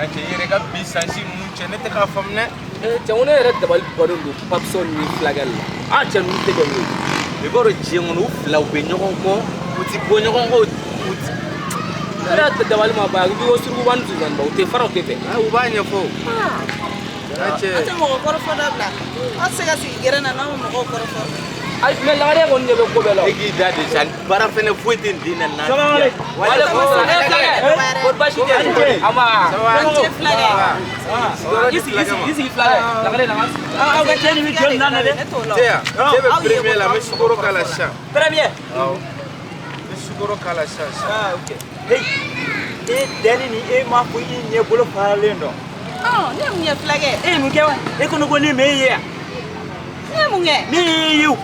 Cɛ n ka cɛ, i yɛrɛ ka bi sansi ninnu cɛ, ne tɛ k'a faamu dɛ. Cɛ, ko ne yɛrɛ dabali bannen don Papson ni fulakɛ la. A cɛ ninnu tɛ bɛn koyi. I b'a dɔn diɲɛ kɔnɔ, u fila u bɛ ɲɔgɔn kɔ, u ti bɔ ɲɔgɔn kɔ, u ti. Ne yɛrɛ dabali ma ban, i ko surukuba ni sonsanniba, u tɛ fara, u tɛ bɛn. Ah, u b'a ɲɛfɔ o. Cɛ n ka cɛ. Aw tɛ mɔgɔ kɔrɔfɔ dabila. Aw tɛ se ka sigi gɛrɛn na n'aw ma mɔgɔw kɔrɔfɔ. Ayi, mais lagare kɔni ɲɛ bɛ ko bɛɛ la. E k'i da de sa, baara fɛnɛ foyi tɛ nin den na n'a. Waaleykum salam. Eh, fulakɛ, ko baasi tɛ yen? An ba. An cɛ fulakɛ. I sigi, i sigi, i sigi fulakɛ. Lagare na, an sigi. Aw ka cɛ ni bɛ jɔn na dɛ. Ne t'o la. Cɛ yan, cɛ bɛ premier la, n bɛ sukaro k'a la sisan. Premier. Awɔ. N bɛ sukaro k'a la sisan sisan. Ah, ok. Hey, e dɛni ni e m'a fɔ i ɲɛ bolo faralen dɔn. Ɔn, ne ye mun kɛ fulakɛ? E ye mun kɛ wa? E ko ne ko ne m'e ye yan. Ne ye mun kɛ? Ne y'i ye o.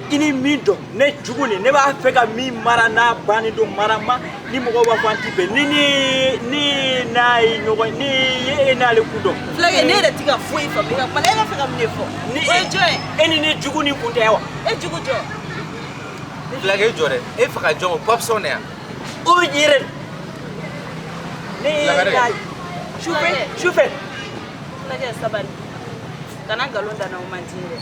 I ni min dɔn, ne jugu nin, ne b'a fɛ ka min mara n'a banni don marama ni mɔgɔw b'a fɔ an ti bɛn ni ne ne n'a ye ɲɔgɔn ne ye e n'ale kun dɔn. Fulakɛ, ne yɛrɛ ti ka foyi faamu i ka kuma la. E b'a fɛ ka mun de fɔ? Ni O ye jɔn ye? E ni ne jugu ni kun tɛ wa? E jugu jɔn? Fulakɛ, e jɔ dɛ, e fɛ ka jɔn o Papson de yan? O yɛrɛ ne ye Lagare. n'a ye sufɛ sufɛ. Fulakɛ, sabali. Kana nkalon da n na, o man di n ye dɛ.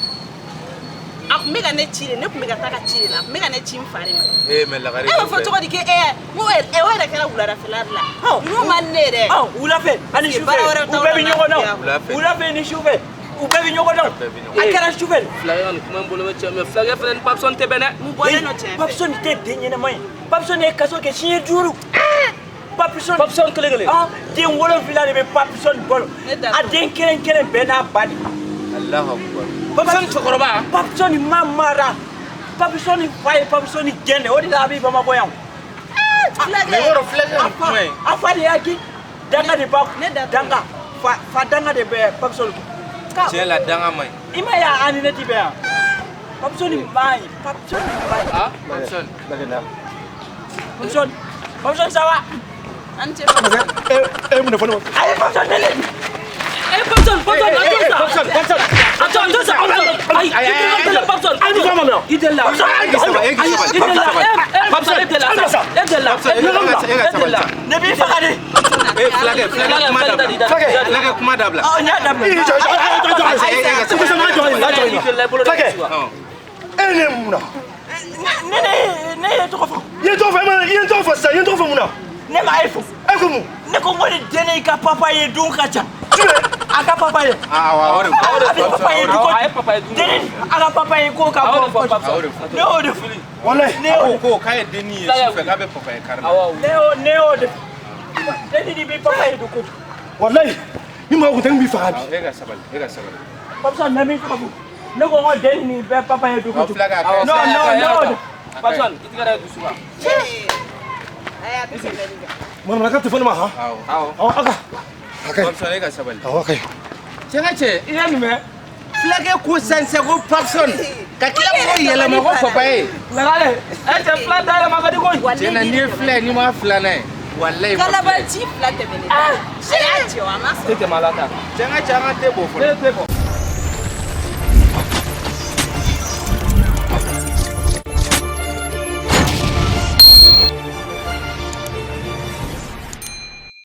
A tun bɛ ka ne ci de, ne tun bɛ ka taa ka ci de la, a tun bɛ ka ne ci n fa de ma. Ee, mais lagare. E b'a fɔ cogo di k'e ye n ko o yɛrɛ kɛra wuladafɛla de la. Ninnu man di ne ye dɛ. Ɔ, wulafɛ ani Parce que sufɛ baara wɛrɛ u t'aw bɛɛ bɛ la ɲɔgɔn n'a dɔn. Wulafɛ. Wulafɛ ni sufɛ u bɛɛ bɛ ɲɔgɔn dɔn. Bɛɛ bɛ ɲɔgɔn A kɛra sufɛ de. Fulakɛ ka nin kuma in bolo bɛ cɛ, mais fulakɛ fana ni Papson tɛ bɛn dɛ. Mun bɔlen don tiɲɛ fɛ? Papson tɛ den ɲɛnama ye. Papson ye kaso kɛ siɲɛ 5. Papson Papson kelen kelen. Ah, den 7 de bɛ Papson bolo. Ne da A t'o. den kelen kelen bɛɛ n'a ba de. Alahu akubar. Papson cɛkɔrɔba. Papson ma mara. Papson fa ye Papson gɛn de, o de la a bɛ Bamakɔ yan. Mais yɔrɔ fulakɛ ka nin kuma in. A fa de y'a gɛn. Danga de b'a Ne da t'o. danga fa fa danga de bɛ Papson kun. Tiɲɛ la, danga man ɲi. I ma ye a ni ne ti bɛn yan. Papson ma ɲi. Papson ma ɲi. Ah, Papson. Papson Papson, ça va? An cɛ Papson. E mun de fɔ ne ma? Ayi, Papson ne le. Eh, Papson, Papson, attends ça. Papson, Papson. Attends, attends ça. Ayi, i tɛ la Papson. Ayi, mun fɔ ma? I tɛ la. E k'i sabali, e k'i sabali. I tɛ la. Eh, Papson, e tɛ la. E tɛ la. Papson, e ka e ka sabali sa. Ne b'i faga de. Eh, fulakɛ, fulakɛ, kuma dabila. Fulakɛ. Fulakɛ, kuma dabila. Ɔ, n y'a daminɛ. I jɔ, jɔ, jɔ, jɔ, E ka jɔ, sabali. jɔ, jɔ, jɔ, I tɛ la i bolo da Fulakɛ. dusu kan. Ɔn. E ne mun na? Ne ye tɔgɔ fɔ. I ye tɔgɔ fɔ, e ma i ye tɔgɔ fɔ sisan, i ye tɔgɔ fɔ mun na? Ne ma e fo. E ko mun? Ne ko n ko ni den ka papa ye dun ka ca. Jumɛn? A ka papa ye. Ah, awɔ, o de fɔ. A bɛ papa ye dun A ye kojugu. papa ye dun. Den a ka papa ye ko ka A y'o de bɔ fɔ kojugu. Papson. A y'o de fɔ. Ne y'o de fili. Walayi. Ne y'o A ko k'a ye dennin ye sufɛ k'a bɛ papaye kari la. Awɔ. ne y'o de fili. Den ni bɛ papa ye dun kojugu. Walayi. Ni mɔgɔ kun tɛ n b'i faga bi. Awɔ, e ka sabali, e ka sabali. Papson ne min tɔgɔ fɔ. Ne ko n ko den ni bɛ papa ye dun Awɔ, kojugu. fulakɛ, a ka ɲi. Non, non, ne y'o de. Papson, i tɛgɛ da dusu kan. Ayi, a tɛ tɛmɛ nin kan. Manamanakan tɛ fɔ ne ma han? Awɔ. Awɔ. Awɔ, a ka. A ka ɲi. Papson, e ka sabali. Awɔ, a ka ɲi. Cɛ ka cɛ, i y'a nin mɛn? Fulakɛ ko sisan sisan ko Papson ka tila k'o yɛlɛma ko papaye. Lagare, eh, cɛ fila dayɛlɛ ma ka di koyi. Tiɲɛ na, n'i ye fila ye, n'i ma filanan ye, walayi ma fila ye. Kalabanci fila tɛmɛnen. A y'a cɛ o, a ma Tɛ sɔn. tɛmɛ ala ta kan. Cɛ n ka cɛ, an ka te bɔ fɔlɔ. Ne tɛ bɔ.